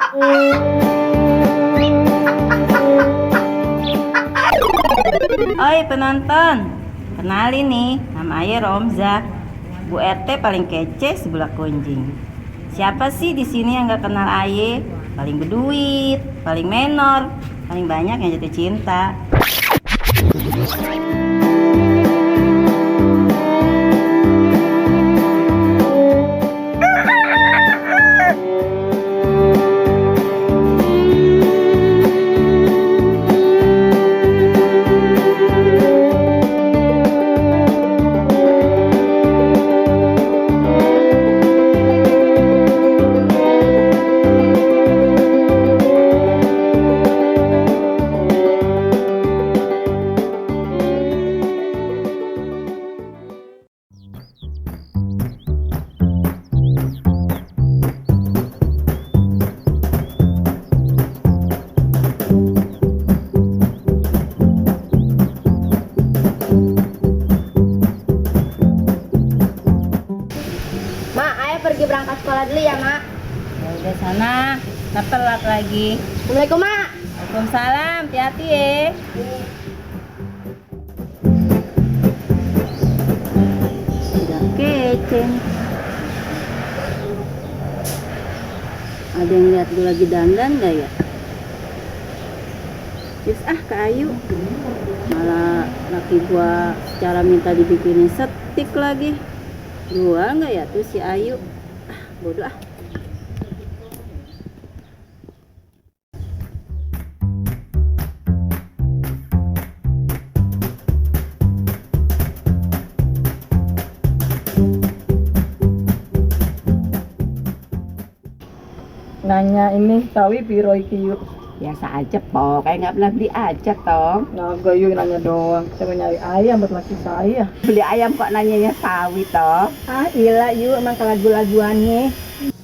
Oi penonton, kenalin nih, nama Ayah Romza. Bu RT paling kece sebelah kunjing. Siapa sih di sini yang gak kenal Ayah? Paling berduit, paling menor, paling banyak yang jatuh cinta. Mak, ayah pergi berangkat sekolah dulu ya, Mak. Ya udah sana, ntar telat lagi. Assalamualaikum, Mak. Waalaikumsalam, hati-hati ya. Udah kece nih. Ada yang lihat gue lagi dandan gak ya? Yes, Kak Ayu. Malah laki gua secara minta dibikinin setik lagi. Jual nggak ya tuh si Ayu? Bodoh ah. Nanya ini tawi piro iki yuk. Biasa aja po, kayak nggak pernah beli aja tong. Nah yuk nanya doang. Saya mau nyari ayam buat laki saya. Beli ayam kok nanyanya sawi toh? Ah iya yuk emang lagu-laguannya.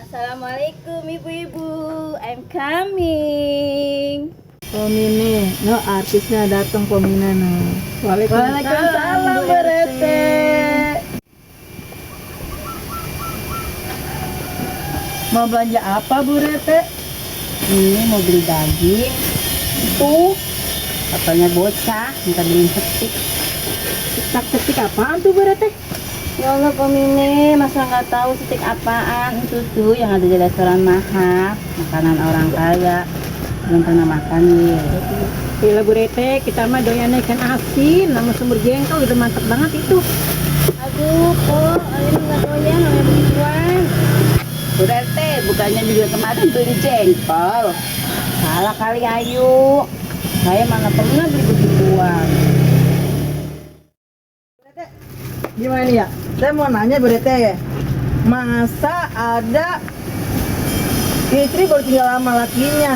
Assalamualaikum ibu-ibu, I'm coming. Pomine, no artisnya datang Pomina no. Waalaikumsalam berete. Mau belanja apa Bu Rete? Ini mau beli daging. Tuh, katanya bocah minta beliin setik. Setik apaan tuh Bu Rete? Ya Allah Pomine, masa nggak tahu setik apaan? Itu tuh yang ada di restoran mahal, makanan orang kaya. Belum pernah makan nih. Gila Bu Rete, kita mah doyan ikan asin sama sumber jengkol udah mantep banget itu. Aduh, kok Ayu nggak doyan sama begituan. Berarti bukannya juga kemarin beli jengkol. Salah kali Ayu. Saya mana pernah beli begituan. Gimana nih ya? Saya mau nanya Bu Rete ya. Masa ada istri baru tinggal sama lakinya,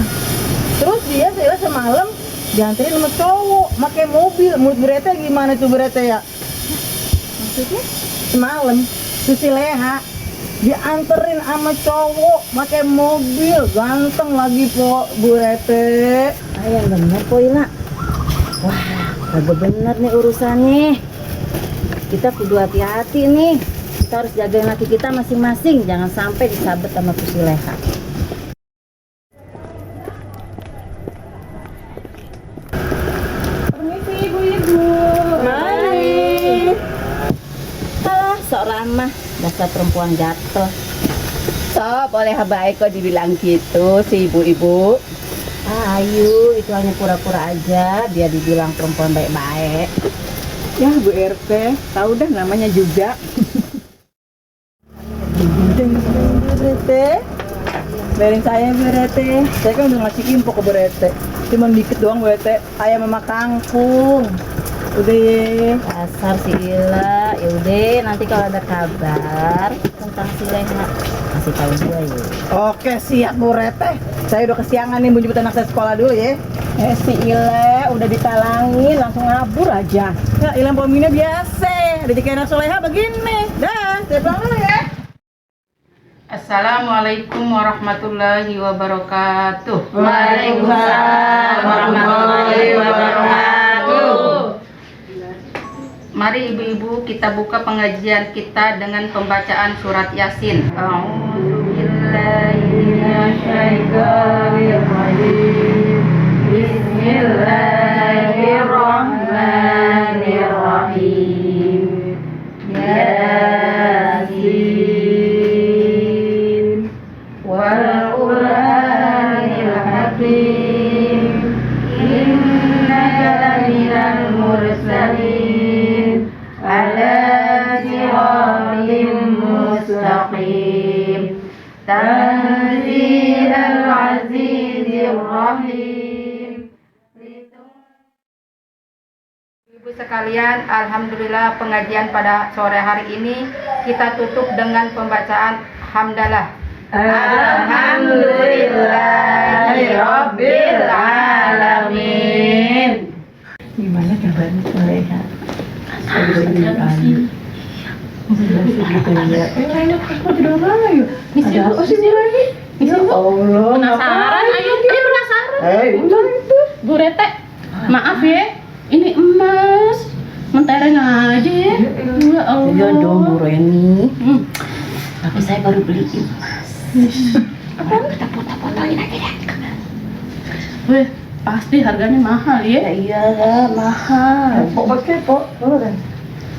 terus dia saya semalam dianterin sama cowok pakai mobil. Menurut Bu Rete gimana tuh Bu Rete ya? Maksudnya? Semalam Susi Leha dianterin sama cowok pakai mobil, ganteng lagi po Bu Rete. Yang bener po Ila. Wah, kagak bener nih urusannya. Kita kudu hati-hati nih. Kita harus jagain laki kita masing-masing, jangan sampai disabet sama Susi Leha. Permisi ibu-ibu. Mari. Alah, sok ramah, dasar perempuan gatel. Sob, oleh baik kok dibilang gitu si ibu-ibu. Ayu, itu hanya pura-pura aja biar dibilang perempuan baik-baik. Ya Bu RT, tahu dah namanya juga. Bu RT, bayarin saya Bu RT. Saya kan udah ngasih info ke Bu RT. Cuma dikit doang Bu RT. Ayam sama kangkung. Udah ye. Dasar si Ila. Yaudah, nanti kalau ada kabar tentang si Leha kasih tahu gue ya. Oke siap Bu RT. Saya udah kesiangan nih, mau jemput anak saya sekolah dulu ya. Si Ile udah ditalangin langsung ngabur aja. Ya Ile pominnya biasa. Rezeki anak soleha begini. Dah, saya pulang dulu ya. Assalamualaikum warahmatullahi wabarakatuh. Waalaikumsalam warahmatullahi wabarakatuh. Mari ibu-ibu kita buka pengajian kita dengan pembacaan surat Yasin. A'udzubillahi minasyaitonir Bismillahirrahmanirrahim. Ibu sekalian, alhamdulillah pengajian pada sore hari ini kita tutup dengan pembacaan hamdalah. Alhamdulillahirabbil alamin. Gimana kabarnya Soleha? Ada apa sih lagi? Ya Allah, Penasaran, ayo penasaran. itu. Bu Rete, maaf ya, ini emas mentereng aja ya. Ya Allah. Iya dong Bu Reni. Tapi saya baru beli emas. Kita foto-fotoin aja ya. Weh, pasti harganya mahal ya. Iyalah mahal. Kok pakai kok?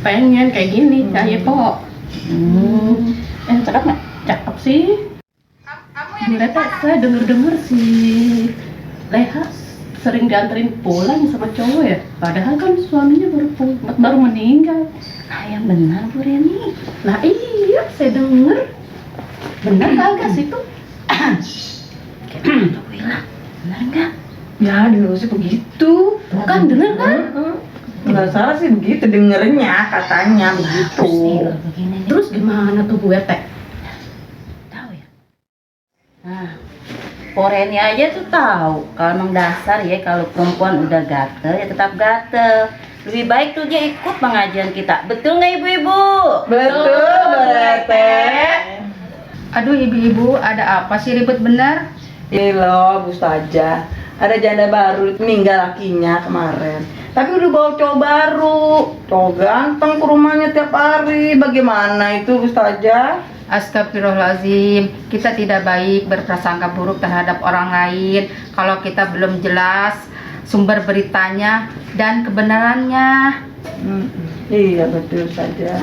Pengen kayak gini, kayak kok. Cakep nggak? Cakep sih. Bu Rete, saya denger si Leha sering dianterin pulang sama cowok ya. Padahal kan suaminya baru meninggal. Nah yang benar Bu Reni. Nah iya, saya denger. Bener kagak sih tuh? Wila, benar nggak? Ya dulu sih begitu. Bukan, bener kan? Nggak salah sih begitu dengernya, katanya begitu. Begini nih. Terus gimana tuh Bu Rete? Tahu ya? Nah, Po Reni aja tuh tahu kalau emang dasar ya kalau perempuan udah gatel ya tetap gatel. Lebih baik tuh dia ikut pengajian kita. Betul nggak ibu-ibu? Betul, Berete. Aduh ibu-ibu, ada apa sih ribet benar? Ini loh, Bu Ustazah. Ada janda baru meninggal lakinya kemarin. Tapi udah bawa cowok baru. Cowok ganteng ke rumahnya tiap hari. Bagaimana itu Bu Ustazah? Astagfirullahaladzim, kita tidak baik berprasangka buruk terhadap orang lain kalau kita belum jelas sumber beritanya dan kebenarannya. Iya betul saja.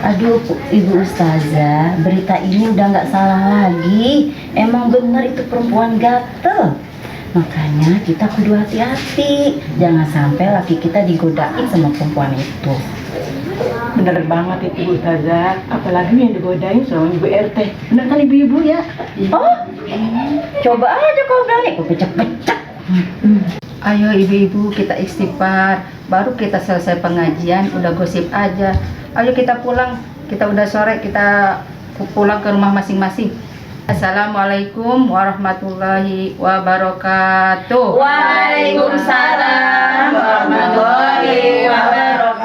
Aduh Ibu Ustazah, berita ini udah nggak salah lagi. Emang bener itu perempuan gatel. Makanya kita kudu hati-hati. Jangan sampai laki kita digodain sama perempuan itu. Bener banget itu Bu Ustazah. Apalagi yang digodain sama Ibu RT. Bener kan ibu-ibu ya? Oh, coba aja kalau berani. Gue pecek-pecek. Ayo ibu-ibu kita istighfar, baru kita selesai pengajian udah gosip aja. Ayo kita pulang, kita udah sore, kita pulang ke rumah masing-masing. Assalamualaikum warahmatullahi wabarakatuh. Waalaikumsalam warahmatullahi wabarakatuh.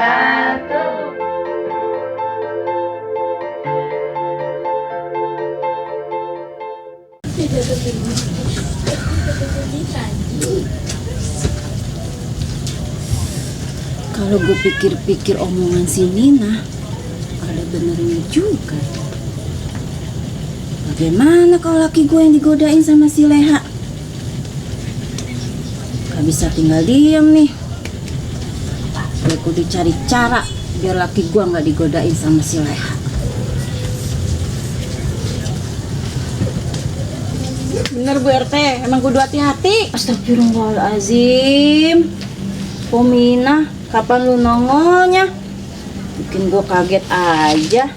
Kalau gue pikir-pikir omongan si Nina, ada benernya juga. Bagaimana kalau laki gue yang digodain sama si Leha? Gak bisa tinggal diem nih. Gue kudu cari cara biar laki gue gak digodain sama si Leha. Bener Bu RT, emang kudu hati-hati. Astagfirullahaladzim. Pomina, kapan lu nongolnya? Bikin gue kaget aja.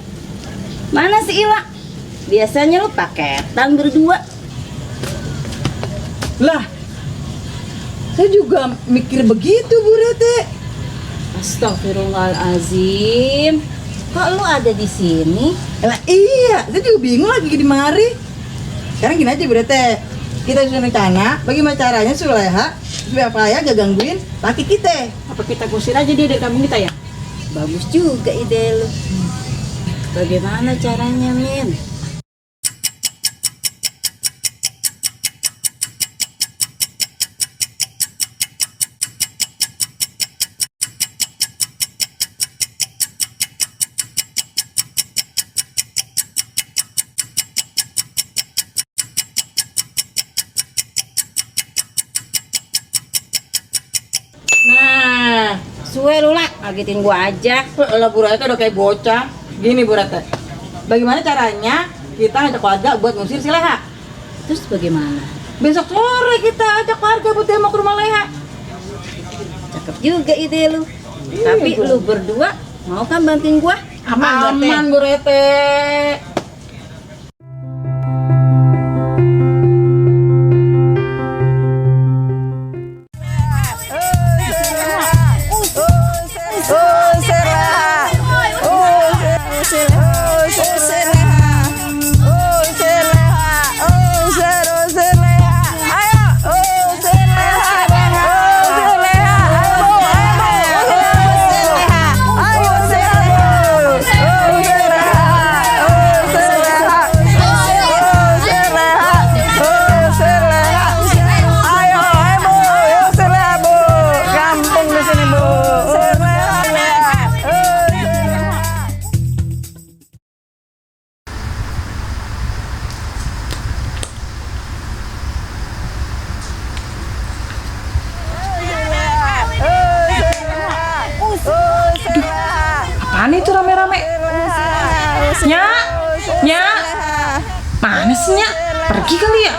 Mana si Ila? Biasanya lu paketan berdua. Lah, saya juga mikir begitu Bu Rete. Astagfirullahaladzim. Kok lu ada di sini? Lah iya, saya juga bingung lagi di mari. Sekarang gini aja Bu Rete, kita susun rencana bagaimana caranya Suleha supaya gak gangguin laki kita. Apa kita kusir aja dia dari kampung kita ya? Bagus juga ide lu. Bagaimana caranya, Min? Nah, suwe lu lah, ngagetin gua aja. Lah Bu Rete udah kayak bocah. Gini Bu Rete, bagaimana caranya kita ngajak warga buat ngusir si Leha? Terus bagaimana? Besok sore kita ajak warga buat demo ke rumah Leha. Cakep juga ide lu. Iya, Tapi Bu. lu berdua mau kan bantuin gua? Aman Bu Rete. Mana itu rame-rame? Nya? Nya? Mana sih Nya? Pergi kali ya?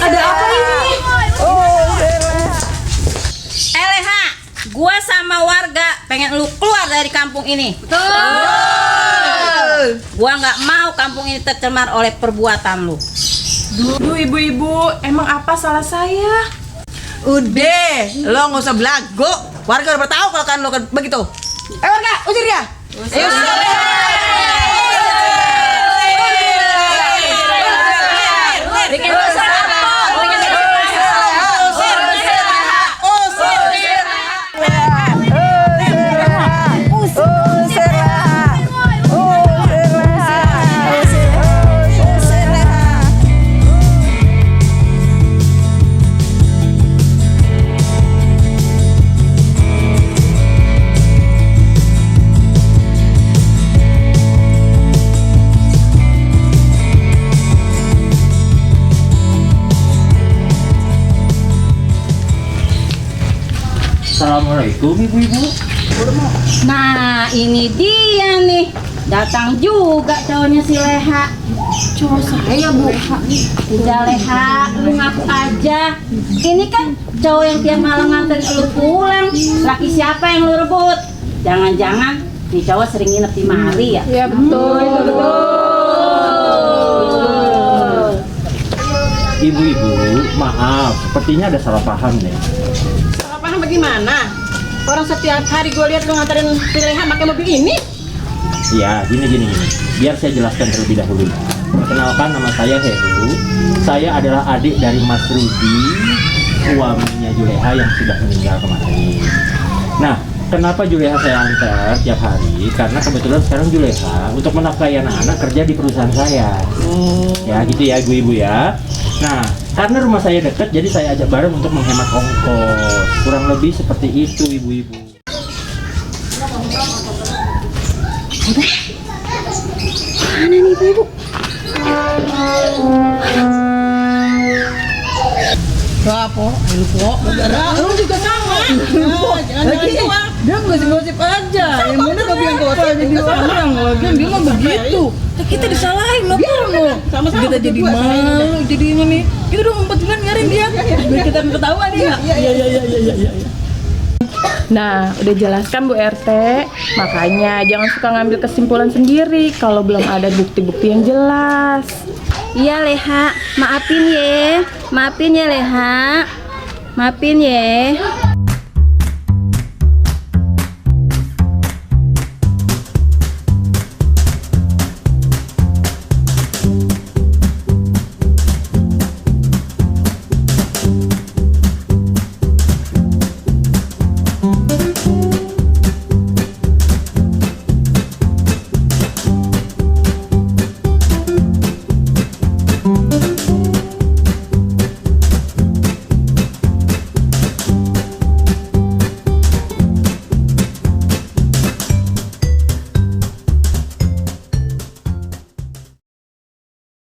Ada apa ini? Leha, gua sama warga pengen lu keluar dari kampung ini. Gua nggak mau kampung ini tercemar oleh perbuatan lu. Duh ibu-ibu, emang apa salah saya? Udah, lo nggak usah belagu. Warga udah tahu kalau kan lo kan begitu. Warga, usir dia. Ayo, Assalamualaikum ibu-ibu. Nah, ini dia nih. Datang juga cowoknya si Leha. Cowok saya, Bu. Udah Leha, lu ngaku aja. Ini kan cowok yang tiap malam nganterin lu pulang. Laki siapa yang lu rebut? Jangan-jangan nih cowok sering nginep di mari ya? Iya betul. Ibu-ibu, maaf, sepertinya ada salah paham nih. Salah paham bagaimana? Orang setiap hari gue lihat lu nganterin si Leha pakai mobil ini. Ya, gini. Biar saya jelaskan terlebih dahulu. Perkenalkan, nama saya Heru. Saya adalah adik dari Mas Rudi, suaminya Juleha yang sudah meninggal kemarin. Nah, kenapa Juleha saya antar tiap hari? Karena kebetulan sekarang Juleha untuk menafkahi anak-anak kerja di perusahaan saya. Ya, gitu ya ibu-ibu ya. Nah, karena rumah saya dekat, jadi saya ajak bareng untuk menghemat ongkos. Kurang lebih seperti itu ibu-ibu. Mana nih ibu-ibu? Apa? Lupa. Lu juga sama. Jangan dia gosip-gosip aja. Yang bener gak bilang gosip jadi orang. Lagian dia mah begitu. Kita disalahin lo. Sama-sama kita jadi malu. Jadi ini. Kita udah ngumpet duluan nyariin dia. Biar kita ketahuan dia. Iya. Nah, udah jelaskan Bu RT, makanya jangan suka ngambil kesimpulan sendiri kalau belum ada bukti-bukti yang jelas. Iya Leha, maafin ya Leha, maafin ya.